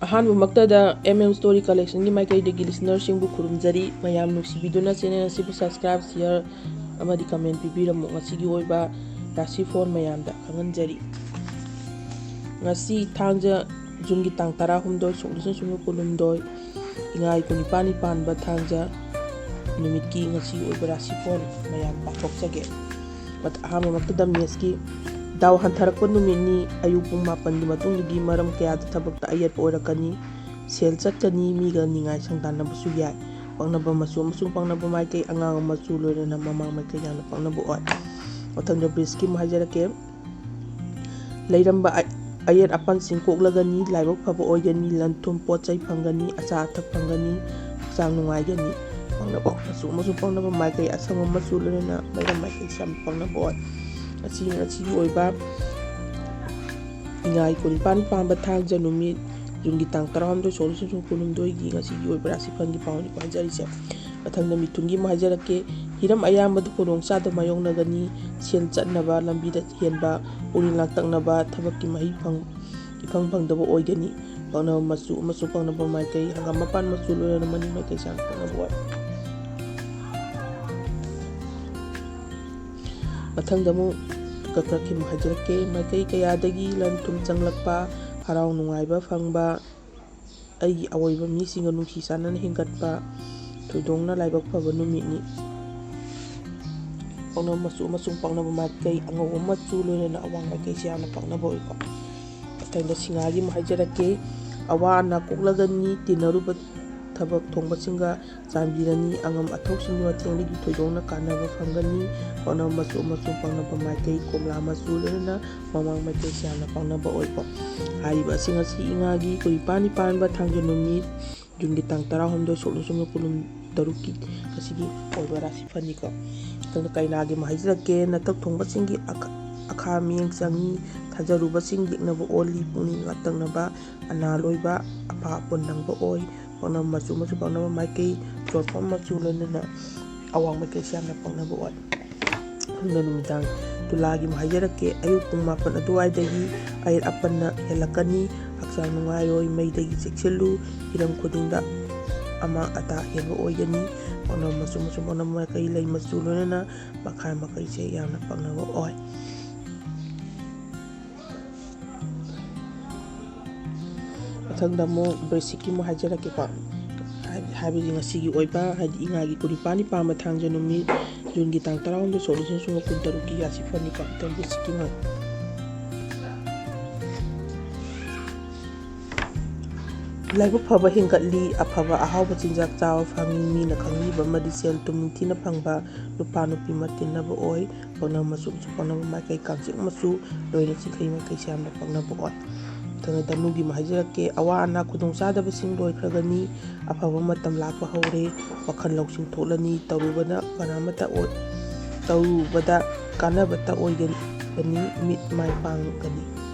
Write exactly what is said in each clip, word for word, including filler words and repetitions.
ꯑꯍꯥꯟꯕꯃꯛꯇꯗ M M Story Collectionꯒꯤ ꯃꯥꯏꯀꯩꯗꯒꯤ listenerꯁꯤꯡꯕꯨ ꯈꯨꯔꯨꯝꯖꯔꯤ꯫ ꯃꯌꯥꯝ ꯅꯨꯡꯁꯤꯕꯤꯗꯨꯅ channel ꯑꯁꯤꯕꯨ subscribe, share ꯑꯃꯗꯤ comment ꯄꯤꯕꯤꯔꯝꯃꯨ꯫ ꯉꯁꯤꯒꯤ ꯑꯣꯏꯕ ꯔꯥꯁꯤꯐꯣꯟ ꯃꯌꯥꯝꯗ ꯈꯪꯍꯟꯖꯔꯤ꯫ ꯉꯁꯤ ꯊꯥꯡꯖ, Juneꯒꯤ ꯇꯥꯡ ꯇꯔꯥꯍꯨꯝꯗꯣꯏ, ꯁꯣꯛ ꯂꯤꯁꯤꯡ ꯑꯅꯤ ꯆꯨꯝꯅ ꯀꯨꯟꯍꯨꯝꯗꯣꯏ, ꯏꯉꯥ ꯀꯨꯟꯅꯤꯄꯥꯜꯅꯤ ꯄꯥꯟꯕ ꯊꯥꯡꯖ ꯅꯨꯃꯤꯠꯀꯤ ꯉꯁꯤ ꯑꯣꯏꯕ ꯔꯥꯁꯤꯐꯣꯟ ꯃꯌꯥꯝ ꯄꯥꯊꯣꯛꯆꯒꯦ꯫ ꯃꯊ-, ꯑꯍꯥꯟꯕꯃꯛꯇꯗ ꯃꯦꯁꯀꯤ ꯗꯥꯎ ꯍꯟꯊꯔꯛꯄ ꯅꯨꯃꯤꯠꯅꯤ꯫ ꯑꯌꯨꯛ ꯄꯨꯡ ꯃꯥꯄꯟꯒꯤ ꯃꯇꯨꯡꯗꯒꯤ ꯃꯔꯝ ꯀꯌꯥꯗ ꯊꯕꯛꯇ ꯑꯌꯦꯠꯄ ꯑꯣꯏꯔꯛꯀꯅꯤ꯫ ꯁꯦꯜ ꯆꯠꯀꯅꯤ, ꯃꯤꯒ ꯅꯤꯡꯉꯥꯏ ꯁꯪꯗꯥꯟꯅꯕꯁꯨ ꯌꯥꯏ꯫ ꯄꯛꯅꯕ ꯃꯆꯨ ꯑꯃꯁꯨꯡ ꯄꯛꯅꯕ ꯃꯥꯏꯀꯩ, ꯑꯉꯥꯡꯕ ꯃꯆꯨ ꯂꯣꯏꯅꯅ ꯃꯃꯥꯡ ꯃꯥꯏꯀꯩ ꯌꯥꯝꯅ ꯄꯛꯅꯕ ꯑꯣꯏ꯫ ꯃꯊꯪꯗ ꯕ꯭ꯔꯤꯖꯀꯤ ꯑꯃꯨꯛ ꯍꯥꯏꯖꯔꯛꯀꯦ꯫ ꯂꯩꯔꯝꯕ ꯑ-, ꯑꯌꯦꯠ ꯑꯄꯟꯁꯤꯡ ꯀꯣꯛꯂꯒꯅꯤ, ꯂꯥꯏꯕꯛ ꯐꯕ ꯑꯣꯏꯒꯅꯤ, ꯂꯟ ꯊꯨꯝ ꯄꯣꯠ ꯆꯩ ꯐꯪꯒꯅꯤ, ꯑꯆꯥ ꯑꯊꯛ ꯐꯪꯒꯅꯤ, ꯍꯛꯆꯥꯡ ꯅꯨꯡꯉꯥꯏꯒꯅꯤ꯫ ꯄꯛꯅꯕ ꯃꯆꯨ ꯑꯃꯁꯨꯡ ꯄꯛꯅꯕ ꯃꯥꯏꯀꯩ, ꯑꯁꯪꯕ ꯃꯆꯨ ꯂꯣꯏꯅꯅ ꯃꯩꯔꯝ ꯃꯥꯏꯀꯩꯁꯤ ꯌꯥꯝ ꯄꯛꯅꯕ ꯑꯣꯏ꯫ ꯑꯁꯤ ꯉꯁꯤꯒꯤ ꯑꯣꯏꯕ ꯏꯉꯥ ꯀꯨꯟꯅꯤꯄꯥꯜ ꯄꯥꯟꯕ ꯊꯥꯡꯖ ꯅꯨꯃꯤꯠ, Juneꯒꯤ ꯇꯥꯡ ꯇꯔꯥꯍꯨꯝꯗꯣꯏ, ꯁꯣꯛ ꯂꯤꯁꯤꯡ ꯀꯨꯟꯍꯨꯝꯗꯣꯏꯒꯤ ꯉꯁꯤꯒꯤ ꯑꯣꯏꯕ ꯔꯥꯁꯤꯐꯜꯒꯤ ꯄꯥꯎꯅꯤꯀꯣ ꯍꯥꯏꯖꯔꯤꯁꯦ꯫ ꯃꯊꯪꯗ ꯃꯤꯊꯨꯟꯒꯤ ꯑꯃꯨꯛ ꯍꯥꯏꯖꯔꯛꯀꯦ꯫ ꯍꯤꯔꯝ ꯑꯌꯥꯝꯕꯗ ꯈꯨꯗꯣꯡꯆꯥꯗꯕ ꯃꯥꯌꯣꯛꯅꯒꯅꯤ꯫ ꯁꯦꯜ ꯆꯠꯅꯕ ꯂꯝꯕꯤꯗ ꯍꯦꯟꯕ, ꯄꯨꯛꯅꯤꯡ ꯂꯥꯡꯇꯛꯅꯕ, ꯊꯕꯛꯀꯤ ꯃꯍꯩ ꯐꯪ-, ꯏꯐꯪ ꯐꯪꯗꯕ ꯑꯣꯏꯒꯅꯤ꯫ ꯄꯛꯅꯕ ꯃꯆꯨ ꯑꯃꯁꯨꯡ ꯄꯛꯅꯕ ꯃꯥꯏꯀꯩ, ꯍꯪꯒꯥꯝ ꯃꯄꯥꯟ ꯃꯆꯨ ꯂꯣꯏꯅꯅ ꯃꯅꯤꯡ ꯃꯥꯏꯀꯩ ꯆꯥꯡ ꯄꯛꯅꯕ ꯑꯣꯏ꯫ ꯃꯊꯪꯗ ꯑꯃꯨꯛ ꯀꯀ꯭ꯔꯛꯀꯤ ꯑꯃꯨꯛ ꯍꯥꯏꯖꯔꯛꯀꯦ꯫ ꯃꯥꯏꯀꯩ ꯀꯌꯥꯗꯒꯤ ꯂꯟ ꯊꯨꯝ ꯆꯪꯂꯛꯄ, ꯍꯔꯥꯎ ꯅꯨꯡꯉꯥꯏꯕ ꯐꯪꯕ, ꯑꯩꯒꯤ ꯑꯣꯏꯕ ꯃꯤꯁꯤꯡꯒ ꯅꯨꯡꯁꯤ ꯆꯥꯟꯅꯅ ꯍꯤꯡꯒꯠꯄ, ꯊꯣꯏꯗꯣꯛꯅ ꯂꯥꯏꯕꯛ ꯐꯕ ꯅꯨꯃꯤꯠꯅꯤ꯫ ꯄꯛꯅꯕ ꯃꯆꯨ ꯑꯃꯁꯨꯡ ꯄꯛꯅꯕ ꯃꯥꯏꯀꯩ, ꯑꯉꯧꯕ ꯃꯆꯨ ꯂꯣꯏꯅꯅ ꯑꯋꯥꯡ ꯃꯥꯏꯀꯩꯁꯦ ꯌꯥꯝꯅ ꯄꯛꯅꯕ ꯑꯣꯏꯀꯣ꯫ ꯃꯊꯪꯗ ꯁꯤꯡꯍꯥꯒꯤ ꯑꯃꯨꯛ ꯍꯥꯏꯖꯔꯛꯀꯦ꯫ ꯑꯋꯥ ꯑꯅꯥ ꯀꯣꯛꯂꯒꯅꯤ, ꯇꯤꯟꯅꯔꯨꯕ ꯊꯕꯛ ꯊꯣꯡꯕꯁꯤꯡꯒ ꯆꯥꯟꯕꯤꯔꯅꯤ꯫ ꯑꯉꯝ ꯑꯊꯧꯁꯤꯡꯒꯤ ꯃꯇꯦꯡꯗꯒꯤ ꯊꯣꯏꯗꯣꯛꯅ ꯀꯥꯟꯅꯕ ꯐꯪꯒꯅꯤ꯫ ꯄꯛꯅꯕ ꯃꯆꯨ ꯑꯃꯁꯨꯡ ꯄꯛꯅꯕ ꯃꯥꯏꯀꯩ, ꯀꯣꯝꯂꯥ ꯃꯆꯨ ꯂꯣꯏꯅꯅ ꯃꯃꯥꯡ ꯃꯥꯏꯀꯩꯁꯦ ꯌꯥꯝꯅ ꯄꯛꯅꯕ ꯑꯣꯏꯀꯣ꯫ ꯍꯥꯏꯔꯤꯕ ꯑꯁꯤꯡ ꯑꯁꯤ ꯏꯉꯥꯒꯤ ꯀꯨꯟꯅꯤꯄꯥꯜꯅꯤ ꯄꯥꯟꯕ ꯊꯥꯡꯖ ꯅꯨꯃꯤꯠ, ꯖꯨꯟꯒꯤ ꯇꯥꯡ ꯇꯔꯥꯍꯨꯝꯗꯣꯏ, ꯁꯣꯛ ꯂꯤꯁꯤꯡ ꯀꯨꯟꯇꯔꯨꯛꯀꯤ ꯉꯁꯤꯒꯤ ꯑꯣꯏꯕ ꯔꯥꯁꯤꯐꯜꯅꯤꯀꯣ꯫ ꯃꯊꯪꯗ ꯀꯩꯅꯥꯒꯤ ꯑꯃꯨꯛ ꯍꯥꯏꯖꯔꯛꯀꯦ꯫ ꯅꯇꯛ ꯊꯣꯡꯕꯁꯤꯡꯒꯤ ꯑꯈ-, ꯑꯈꯥ ꯃꯤꯠꯌꯦꯡ ꯆꯪꯉꯤ꯫ ꯊꯥꯖꯔꯨꯕꯁꯤꯡ ꯌꯦꯛꯅꯕ ꯑꯣꯜꯂꯤ꯫ ꯄꯨꯛꯅꯤꯡ ꯂꯥꯡꯇꯛꯅꯕ, ꯑꯅꯥ ꯂꯣꯏꯕ, ꯑꯐꯥ ꯑꯄꯨꯟ ꯅꯪꯕ ꯑꯣꯏ꯫ ꯄꯛꯅꯕ ꯃꯆꯨ ꯑꯃꯁꯨꯡ ꯄꯛꯅꯕ ꯃꯥꯏꯀꯩ, ꯆꯣꯔꯐꯝ ꯃꯆꯨ ꯂꯣꯏꯅꯅ ꯑꯋꯥꯡ ꯃꯥꯏꯀꯩꯁꯦ ꯌꯥꯝꯅ ꯄꯛꯅꯕ ꯑꯣꯏ꯫ ꯃꯊꯪꯗ ꯅꯨꯃꯤꯗꯥꯡ ꯇꯨꯂꯥꯒꯤ ꯑꯃꯨꯛ ꯍꯥꯏꯖꯔꯛꯀꯦ꯫ ꯑꯌꯨꯛ ꯄꯨꯡ ꯃꯥꯄꯟ ꯑꯗꯨꯋꯥꯏꯗꯒꯤ ꯑꯌꯦꯠ ꯑꯄꯟꯅ ꯍꯦꯜꯂꯛꯀꯅꯤ꯫ ꯍꯛꯆꯥꯡ ꯅꯨꯡꯉꯥꯏꯔꯣꯏ꯫ ꯃꯩꯗꯒꯤ ꯆꯦꯛꯁꯤꯜꯂꯨ꯫ ꯍꯤꯔꯝ ꯈꯨꯗꯤꯡꯗ ꯑꯃꯥꯡ ꯑꯇꯥ ꯍꯦꯟꯕ ꯑꯣꯏꯒꯅꯤ꯫ ꯄꯥꯛꯅꯕ ꯃꯆꯨ ꯑꯃꯁꯨꯡ ꯄꯥꯛꯅꯕ ꯃꯥꯏꯀꯩ, ꯂꯩ ꯃꯆꯨ ꯂꯣꯏꯅꯅ ꯃꯈꯥ ꯃꯈꯩꯁꯦ ꯌꯥꯝꯅ ꯄꯛꯅꯕ ꯑꯣꯏ꯫ ꯃꯊꯪꯗ ꯑꯃꯨꯛ ꯕ꯭ꯔꯦꯁꯤꯛꯀꯤ ꯑꯃꯨꯛ ꯍꯥꯏꯖꯔꯛꯀꯦꯀꯣ꯫ ꯍꯥꯏ-, ꯍꯥꯏꯕꯗꯤ ꯉꯁꯤꯒꯤ ꯑꯣꯏꯕ, ꯍꯥꯏꯗꯤ ꯏꯉꯥꯒꯤ ꯀꯨꯟꯅꯤꯄꯥꯜꯅꯤ ꯄꯥꯟꯕ ꯊꯥꯡꯖ ꯅꯨꯃꯤꯠ, ꯖꯨꯟꯒꯤ ꯇꯥꯡ ꯇꯔꯥꯍꯨꯝꯗꯣꯏ, ꯁꯣꯛ ꯂꯤꯁꯤꯡ ꯑꯃ ꯆꯥꯝꯃꯉꯥ ꯀꯨꯟꯇꯔꯨꯛꯀꯤ ꯔꯥꯁꯤꯐꯜꯅꯤꯀꯣ꯫ ꯃꯊꯪ ꯕ꯭ꯔꯦꯁꯤꯛꯀꯤ ꯑꯃꯨꯛ ꯂꯥꯏꯕꯛ ꯐꯕ ꯍꯦꯟꯒꯠꯂꯤ꯫ ꯑꯐꯕ ꯑꯍꯥꯎꯕ ꯆꯤꯟꯖꯥꯛ ꯆꯥꯕ ꯐꯪꯉꯤ꯫ ꯃꯤꯅ ꯈꯪꯕꯤꯕ ꯑꯃꯗꯤ ꯁꯦꯜ ꯊꯨꯝ ꯅꯤꯡꯊꯤꯅ ꯐꯪꯕ, ꯅꯨꯄꯥ ꯅꯨꯄꯤ ꯑꯃ ꯇꯤꯟꯅꯕ ꯑꯣꯏ꯫ ꯄꯛꯅꯕ ꯃꯆꯨ ꯑꯃꯁꯨꯡ ꯄꯛꯅꯕ ꯃꯥꯏꯀꯩ, ꯀꯥꯡꯆꯤꯛ ꯃꯆꯨ, ꯂꯣꯏꯅ ꯆꯤꯡꯈꯩ ꯃꯥꯏꯀꯩꯁꯦ ꯌꯥꯝꯅ ꯄꯛꯅꯕ ꯑꯣꯏ꯫ ꯃꯊꯪꯗ ꯙꯅꯨꯒꯤ ꯑꯃ ꯍꯥꯏꯖꯔꯛꯀꯦ꯫ ꯑꯋꯥ ꯑꯅꯥ ꯈꯨꯗꯣꯡꯆꯥꯗꯕꯁꯤꯡ ꯂꯣꯏꯈ꯭ꯔꯒꯅꯤ꯫ ꯑꯐꯕ ꯃꯇꯝ ꯂꯥꯛꯄ ꯍꯧꯔꯦ꯫ ꯋꯥꯈꯜ ꯂꯧꯁꯤꯡ ꯊꯣꯛꯂꯅꯤ꯫ ꯇꯧꯔꯨꯕꯅ ꯀꯅꯥꯃꯠꯇ ꯑꯣꯏ-, ꯇꯧꯔꯨꯕꯗ ꯀꯥꯟꯅꯕꯇ ꯑꯣꯏꯒꯅꯤ꯫ ꯃꯤꯠ ꯃꯥꯏ ꯄꯥꯡꯒꯅꯤ,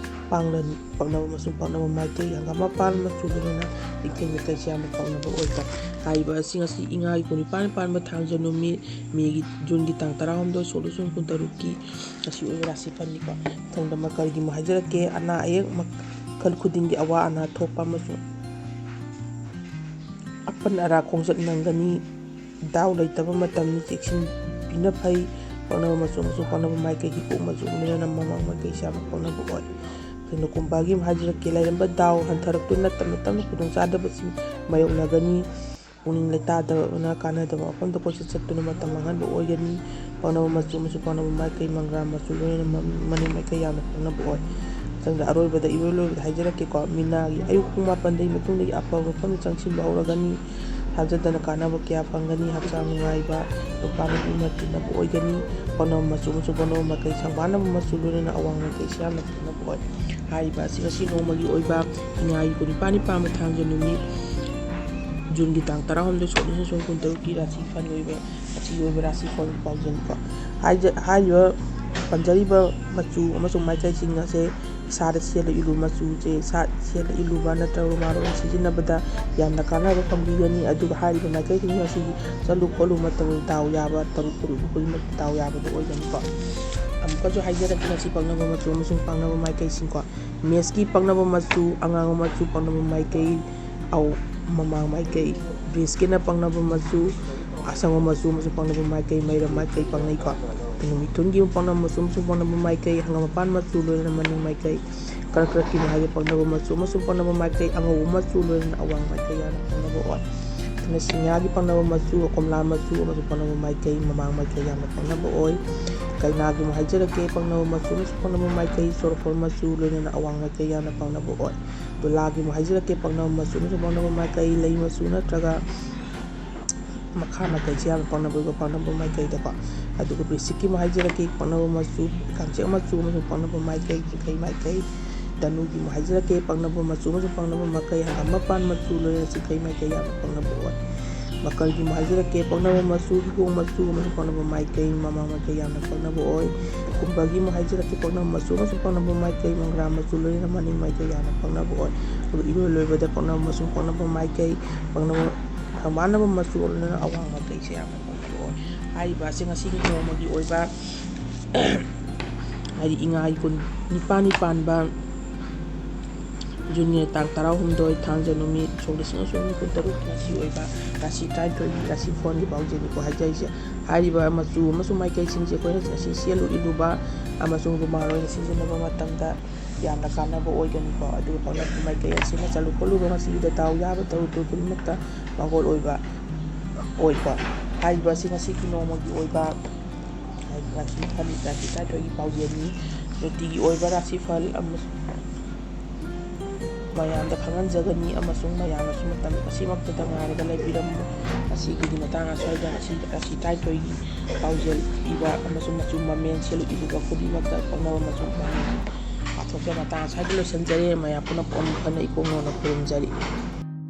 ꯄꯥꯡꯂꯅꯤ꯫ ꯄꯛꯅꯕ ꯑꯃꯁꯨꯡ ꯄꯛꯅꯕ ꯃꯥꯏꯀꯩ, ꯍꯪꯒꯥꯝ ꯃꯄꯥꯟ ꯃꯆꯨ ꯂꯣꯏꯅꯅ ꯆꯤꯡꯈꯩ ꯃꯥꯏꯀꯩꯁꯦ ꯌꯥꯝꯅ ꯄꯛꯅꯕ ꯑꯣꯏꯕ꯫ ꯍꯥꯏꯔꯤꯕ ꯑꯁꯤꯡ ꯑꯁꯤ ꯏꯉꯥꯒꯤ ꯀꯨꯟꯅꯤꯄꯥꯜ ꯄꯥꯟꯕ ꯊꯥꯡꯖ ꯅꯨꯃꯤꯠ, ꯃꯦꯒꯤ, ꯖꯨꯟꯒꯤ ꯇꯥꯡ ꯇꯔꯥꯍꯨꯝꯗꯣꯏ, ꯁꯣꯛ ꯂꯤꯁꯤꯡ ꯀꯨꯟꯇꯔꯨꯛꯀꯤ ꯑꯁꯤ ꯑꯣꯏꯕ ꯔꯥꯁꯤꯐꯜꯅꯤꯀꯣ꯫ ꯃꯊꯪꯗ ꯃꯀꯔꯒꯤ ꯑꯃꯨꯛ ꯍꯥꯏꯖꯔꯛꯀꯦ꯫ ꯑꯅꯥ ꯑꯌꯦꯛ ꯃꯈꯜ ꯈꯨꯗꯤꯡꯒꯤ ꯑꯋꯥ ꯑꯅꯥ ꯊꯣꯛꯄ ꯑꯃꯁꯨꯡ ꯑꯄꯟ ꯑꯔꯥꯛ ꯈꯣꯡꯆꯠ ꯅꯪꯒꯅꯤ꯫ ꯗꯥꯎ ꯂꯩꯇꯕ ꯃꯇꯝꯅꯤ, ꯆꯦꯛꯁꯤꯟꯕꯤꯅ ꯐꯩ꯫ ꯄꯛꯅꯕ ꯃꯆꯨ ꯑꯃꯁꯨꯡ ꯄꯛꯅꯕ ꯃꯥꯏꯀꯩ, ꯍꯤꯒꯣꯛ ꯃꯆꯨ ꯂꯣꯏꯅꯅ ꯃꯃꯥꯡ ꯃꯥꯏꯀꯩꯁꯦ ꯌꯥꯝꯅ ꯄꯛꯅꯕ ꯑꯣꯏ꯫ ꯑꯗꯨꯅ ꯀꯨꯝꯚꯒꯤ ꯑꯃ ꯍꯥꯏꯖꯔꯛꯀꯦ꯫ ꯂꯩꯔꯝꯕ ꯗꯥꯎ ꯍꯟꯊꯔꯛꯇꯨꯅ ꯇꯞꯅ ꯇꯞꯅ ꯈꯨꯗꯣꯡꯆꯥꯗꯕꯁꯤꯡ ꯃꯥꯌꯣꯛꯅꯒꯅꯤ꯫ ꯄꯨꯛꯅꯤꯡ ꯂꯩꯇꯥꯗꯕꯅ ꯀꯥꯟꯅꯗꯕ ꯃꯐꯝꯗ ꯀꯣꯏꯆꯠ ꯆꯠꯇꯨꯅ ꯃꯇꯝ ꯃꯥꯡꯍꯟꯕ ꯑꯣꯏꯒꯅꯤ꯫ ꯄꯛꯅꯕ ꯃꯆꯨ ꯑꯃꯁꯨꯡ ꯄꯛꯅꯕ ꯃꯥꯏꯀꯩ, ꯃꯪꯒ꯭ꯔꯥ ꯃꯆꯨ ꯂꯣꯏꯅꯅ ꯃ-, ꯃꯅꯤꯡ ꯃꯥꯏꯀꯩ ꯌꯥꯝꯅ ꯄꯛꯅꯕ ꯑꯣꯏ꯫ ꯃꯊꯪꯗ ꯑꯔꯣꯏꯕꯗ, ꯏꯔꯣꯏ ꯂꯣꯏꯕꯗ ꯍꯥꯏꯖꯔꯛꯀꯦꯀꯣ꯫ ꯃꯤꯅꯥꯒꯤ ꯑꯌꯨꯛ ꯄꯨꯡ ꯃꯥꯄꯟꯗꯒꯤ ꯃꯇꯨꯡꯗꯒꯤ ꯑꯐꯕ ꯃꯐꯝꯗ ꯆꯪꯁꯤꯟꯕ ꯍꯧꯔꯒꯅꯤ꯫ ꯊꯥꯖꯗꯅ ꯀꯥꯟꯅꯕ ꯀꯌꯥ ꯐꯪꯒꯅꯤ꯫ ꯍꯛꯆꯥꯡ ꯅꯨꯡꯉꯥꯏꯕ, ꯅꯨꯄꯥ ꯅꯨꯄꯤ ꯑꯃ ꯇꯤꯟꯅꯕ ꯑꯣꯏꯒꯅꯤ꯫ ꯄꯛꯅꯕ ꯃꯆꯨ ꯑꯃꯁꯨꯡ ꯄꯛꯅꯕ ꯃꯥꯏꯀꯩ, ꯁꯪꯕꯥꯟꯅꯕ ꯃꯆꯨ ꯂꯣꯏꯅꯅ ꯑꯋꯥꯡ ꯃꯥꯏꯀꯩꯁꯤ ꯌꯥꯝꯅ ꯄꯛꯅꯕ ꯑꯣꯏ꯫ ꯍꯥꯏꯔꯤꯕ ꯑꯁꯤ ꯉꯁꯤ ꯅꯣꯡꯃꯒꯤ ꯑꯣꯏꯕ ꯏꯉꯥꯒꯤ ꯀꯨꯟꯅꯤꯄꯥꯜꯅꯤ ꯄꯥꯟꯕ ꯊꯥꯡꯖ ꯅꯨꯃꯤꯠ, ꯖꯨꯟꯒꯤ ꯇꯥꯡ ꯇꯔꯥꯍꯨꯝꯗꯣꯏ, ꯁꯣꯛ ꯂꯤꯁꯤꯡ ꯀꯨꯟꯇꯔꯨꯛꯀꯤ ꯔꯥꯁꯤꯐꯜ ꯑꯣꯏꯕ, ꯑꯁꯤꯒꯤ ꯑꯣꯏꯕ ꯔꯥꯁꯤꯐꯜ ꯄꯥꯎꯖꯦꯜꯀꯣ꯫ ꯍꯥꯏꯖ-, ꯍꯥꯏꯔꯤꯕ ꯄꯟꯖꯔꯤꯕ ꯃꯆꯨ ꯑꯃꯁꯨꯡ ꯃꯥꯏꯀꯩꯁꯤꯡ ꯑꯁꯦ ꯏꯁꯥꯗ ꯁꯦꯠꯂ ꯏꯜꯂꯨ ꯃꯆꯨꯁꯦ, ꯏꯁꯥ ꯁꯦꯠꯂ ꯏꯜꯂꯨꯕ ꯅꯠꯇ꯭ꯔꯒ ꯔꯨꯃꯥꯜ ꯑꯣꯏꯅ ꯁꯤꯖꯤꯟꯅꯕꯗ ꯌꯥꯝꯅ ꯀꯥꯟꯅꯕ ꯐꯪꯕꯤꯒꯅꯤ꯫ ꯑꯗꯨꯒ ꯍꯥꯏꯔꯤꯕ ꯃꯥꯏꯀꯩꯁꯤꯡ ꯑꯁꯤꯒꯤ ꯆꯠꯂꯨ ꯈꯣꯠꯂꯨ ꯃꯇꯝꯗ ꯗꯥꯎ ꯌꯥꯕ, ꯇꯔꯨꯛ ꯈꯨꯗꯤꯡꯃꯛ ꯗꯥꯎ ꯌꯥꯕꯗ ꯑꯣꯏꯒꯅꯤꯀꯣ꯫ ꯑꯃꯨꯛꯀꯁꯨ ꯍꯥꯏꯖꯔꯛꯀꯦ ꯉꯁꯤ ꯄꯛꯅꯕ ꯃꯆꯨ ꯑꯃꯁꯨꯡ ꯄꯛꯅꯕ ꯃꯥꯏꯀꯩꯁꯤꯡꯀꯣ꯫ ꯃꯦꯁꯀꯤ ꯄꯛꯅꯕ ꯃꯆꯨ, ꯑꯉꯥꯡꯕ ꯃꯆꯨ ꯄꯛꯅꯕ ꯃꯥꯏꯀꯩ, ꯑꯧ, ꯃꯃꯥꯡ ꯃꯥꯏꯀꯩ꯫ ꯕ꯭ꯔꯤꯖꯀꯤꯅ ꯄꯛꯅꯕ ꯃꯆꯨ, ꯑꯁꯪꯕ ꯃꯆꯨ ꯑꯃꯁꯨꯡ ꯄꯛꯅꯕ ꯃꯥꯏꯀꯩ, ꯃꯩꯔꯝ ꯃꯥꯏꯀꯩ ꯄꯛꯅꯩꯀꯣ꯫ ꯑꯗꯨꯒ ꯃꯤꯊꯨꯟꯒꯤ ꯄꯛꯅꯕ ꯃꯆꯨ ꯑꯃꯁꯨꯡ ꯄꯛꯅꯕ ꯃꯥꯏꯀꯩ, ꯍꯪꯒꯥꯝ ꯃꯄꯥꯟ ꯃꯆꯨ ꯂꯣꯏꯅꯅ ꯃꯅꯤꯡ ꯃꯥꯏꯀꯩ꯫ ꯀꯔꯀꯠꯀꯤ ꯃꯍꯥꯏꯒꯤ ꯄꯛꯅꯕ ꯃꯆꯨ ꯑꯃꯁꯨꯡ ꯄꯛꯅꯕ ꯃꯥꯏꯀꯩ, ꯑꯉꯧꯕ ꯃꯆꯨ ꯂꯣꯏꯅꯅ ꯑꯋꯥꯡ ꯃꯥꯏꯀꯩ ꯌꯥꯝꯅ ꯄꯛꯅꯕ ꯑꯣꯏ꯫ ꯑꯗꯨꯅ ꯁꯤꯡꯍꯥꯒꯤ ꯄꯛꯅꯕ ꯃꯆꯨ, ꯀꯣꯝꯂꯥ ꯃꯆꯨ ꯑꯃꯁꯨꯡ ꯄꯛꯅꯕ ꯃꯥꯏꯀꯩ, ꯃꯃꯥꯡ ꯃꯥꯏꯀꯩ ꯌꯥꯝꯅ ꯄꯛꯅꯕ ꯑꯣꯏ꯫ ꯀꯩꯅꯥꯒꯤ ꯑꯃꯨꯛ ꯍꯥꯏꯖꯔꯛꯀꯦ, ꯄꯛꯅꯕ ꯃꯆꯨ ꯑꯃꯁꯨꯡ ꯄꯛꯅꯕ ꯃꯥꯏꯀꯩ, ꯆꯣꯔꯐꯣꯟ ꯃꯆꯨ ꯂꯣꯏꯅꯅ ꯑꯋꯥꯡ ꯃꯥꯏꯀꯩ ꯌꯥꯝꯅ ꯄꯛꯅꯕ ꯑꯣꯏ꯫ ꯇꯨꯂꯥꯒꯤ ꯑꯃꯨꯛ ꯍꯥꯏꯖꯔꯛꯀꯦ, ꯄꯛꯅꯕ ꯃꯆꯨ ꯑꯃꯁꯨꯡ ꯄꯛꯅꯕ ꯃꯥꯏꯀꯩ, ꯂꯩ ꯃꯆꯨ ꯅꯠꯇ꯭ꯔꯒ ꯃꯈꯥ ꯃꯥꯏꯀꯩꯁꯦ ꯌꯥꯝꯅ ꯄꯛꯅꯕ ꯑꯣꯏꯕ, ꯄꯛꯅꯕ ꯃꯥꯏꯀꯩꯗꯀꯣ꯫ ꯑꯗꯨꯒ ꯕ꯭ꯔꯤꯁꯤꯛꯀꯤ ꯑꯃꯨꯛ ꯍꯥꯏꯖꯔꯛꯀꯦ, ꯄꯛꯅꯕ ꯃꯆꯨ, ꯀꯥꯡꯆꯦꯛ ꯃꯆꯨ ꯑꯃꯁꯨꯡ ꯄꯛꯅꯕ ꯃꯥꯏꯀꯩ, ꯆꯤꯡꯈꯩ ꯃꯥꯏꯀꯩ꯫ ꯙꯅꯨꯒꯤ ꯑꯃꯨꯛ ꯍꯥꯏꯖꯔꯛꯀꯦ, ꯄꯛꯅꯕ ꯃꯆꯨ ꯑꯃꯁꯨꯡ ꯄꯛꯅꯕ ꯃꯥꯏꯀꯩ, ꯍꯪꯒꯥꯝ ꯃꯄꯥꯟ ꯃꯆꯨ ꯂꯣꯏꯅꯅ ꯆꯤꯡꯈꯩ ꯃꯥꯏꯀꯩ ꯌꯥꯝꯅ ꯄꯛꯅꯕ ꯑꯣꯏ꯫ ꯃꯀꯔꯒꯤ ꯑꯃꯨꯛ ꯍꯥꯏꯖꯔꯛꯀꯦ, ꯄꯛꯅꯕ ꯃꯆꯨ, ꯍꯤꯒꯣꯛ ꯃꯆꯨ ꯑꯃꯁꯨꯡ ꯄꯛꯅꯕ ꯃꯥꯏꯀꯩ, ꯃꯃꯥꯡ ꯃꯥꯏꯀꯩ ꯌꯥꯝꯅ ꯄꯛꯅꯕ ꯑꯣꯏ꯫ ꯀꯨꯝꯚꯒꯤ ꯑꯃꯨꯛ ꯍꯥꯏꯖꯔꯛꯀꯦ, ꯄꯛꯅꯕ ꯃꯆꯨ ꯑꯃꯁꯨꯡ ꯄꯛꯅꯕ ꯃꯥꯏꯀꯩ, ꯃꯪꯒ꯭ꯔꯥ ꯃꯆꯨ ꯂꯣꯏꯅꯅ ꯃꯅꯤꯡ ꯃꯥꯏꯀꯩ ꯌꯥꯝꯅ ꯄꯛꯅꯕ ꯑꯣꯏ꯫ ꯑꯗꯨꯒ ꯏꯔꯣꯏ ꯂꯣꯏꯕꯗ ꯄꯛꯅꯕ ꯃꯆꯨ, ꯄꯛꯅꯕ ꯃꯥꯏꯀꯩ, ꯄꯛꯅꯕ, ꯃꯥꯟꯅꯕ ꯃꯆꯨ ꯂꯣꯏꯅꯅ ꯑꯋꯥꯡ ꯃꯥꯏꯀꯩꯁꯦ ꯌꯥꯝꯅ ꯄꯛꯅꯕ ꯑꯣꯏ꯫ ꯍꯥꯏꯔꯤꯕ ꯑꯁꯤ ꯉꯁꯤꯒꯤ ꯅꯣꯡꯃꯒꯤ ꯑꯣꯏꯕ, ꯍꯥꯏꯗꯤ ꯏꯉꯥꯒꯤ ꯀꯨꯟ ꯅꯤꯄꯥꯜꯅꯤ ꯄꯥꯟꯕ ꯖꯨꯟꯒꯤ ꯇꯥꯡ ꯇꯔꯥꯍꯨꯝꯗꯣꯏ, ꯊꯥꯡꯖ ꯅꯨꯃꯤꯠ, ꯁꯣꯛ ꯂꯤꯁꯤꯡ ꯑꯃ ꯆꯥꯝꯃꯔꯤ ꯀꯨꯟꯇꯔꯨꯛ ꯉꯁꯤ ꯑꯣꯏꯕ ꯔꯥꯁꯤ ꯇꯔꯥꯅꯤꯊꯣꯏꯒꯤ ꯔꯥꯁꯤ ꯐꯣꯟꯒꯤ ꯄꯥꯎꯖꯦꯜꯅꯤꯀꯣ ꯍꯥꯏꯖꯔꯤꯁꯦ꯫ ꯍꯥꯏꯔꯤꯕ ꯃꯆꯨ ꯑꯃꯁꯨꯡ ꯃꯥꯏꯀꯩꯁꯤꯡꯁꯦ ꯑꯩꯈꯣꯏꯅ ꯉꯁꯤ ꯁꯦꯠꯂꯨ ꯏꯜꯂꯨꯕ ꯑꯃꯁꯨꯡ ꯔꯨꯃꯥꯜ ꯑꯣꯏꯅ ꯁꯤꯖꯤꯟꯅꯕ ꯃꯇꯝꯗ ꯌꯥꯝꯅ ꯀꯥꯟꯅꯕ ꯑꯣꯏꯒꯅꯤꯀꯣ꯫ ꯑꯗꯨꯒ ꯄꯛꯅꯕ ꯃꯥꯏꯀꯩ ꯑꯁꯤꯅ ꯆꯠꯂꯨ ꯈꯣꯠꯂꯨꯕ ꯉꯁꯤꯒꯤꯗ ꯗꯥꯎ ꯌꯥꯕ ꯇꯧꯔꯨ ꯇꯧꯔꯨ ꯈꯨꯗꯤꯡꯃꯛꯇ ꯃꯪꯒꯣꯜ ꯑꯣꯏꯕ ꯑꯣꯏꯀꯣ꯫ ꯍꯥꯏꯔꯤꯕ ꯑꯁꯤ ꯉꯁꯤꯒꯤ ꯅꯣꯡꯃꯒꯤ ꯑꯣꯏꯕ ꯔꯥꯁꯤ ꯐꯜ, ꯔꯥꯁꯤ ꯇꯔꯥꯅꯤꯊꯣꯏꯒꯤ ꯄꯥꯎꯖꯦꯜꯅꯤ꯫ ꯅꯨꯡꯇꯤꯒꯤ ꯑꯣꯏꯕ ꯔꯥꯁꯤ ꯐꯜ ꯑꯃꯁꯨꯡ ꯃꯌꯥꯝꯗ ꯈꯪꯍꯟꯖꯒꯅꯤ ꯑꯃꯁꯨꯡ ꯃꯌꯥꯝꯅꯁꯨ ꯃꯇꯝ ꯑꯁꯤꯃꯛꯇꯗ ꯉꯥꯏꯔꯒ ꯂꯩꯕꯤꯔꯝꯃꯨ꯫ ꯑꯁꯤꯒꯤꯗꯤ ꯃꯇꯥꯡ ꯑꯁ꯭ꯋꯥꯏꯗ ꯉꯁꯤ ꯔꯥꯁꯤ ꯇꯔꯥꯅꯤꯊꯣꯏꯒꯤ ꯄꯥꯎꯖꯦꯜ ꯏꯕ ꯑꯃꯁꯨꯡ ꯃꯆꯨ ꯃꯃꯦꯟ ꯁꯦꯠꯂꯨ ꯏꯜꯂꯨꯕ ꯈꯨꯗꯤꯡꯃꯛꯇ ꯄꯛꯅꯕ ꯃꯆꯨ ꯃꯃꯦꯟ ꯄꯥꯊꯣꯛꯆ ꯃꯇꯥꯡ ꯑꯁ꯭ꯋꯥꯏꯗ ꯂꯣꯏꯁꯤꯟꯖꯔꯦ꯫ ꯃꯌꯥꯝ ꯄꯨꯝꯅꯃꯛ ꯐꯅ ꯏꯀꯣꯛ ꯅꯣꯟꯅ ꯈꯨꯔꯨꯝꯖꯔꯤ꯫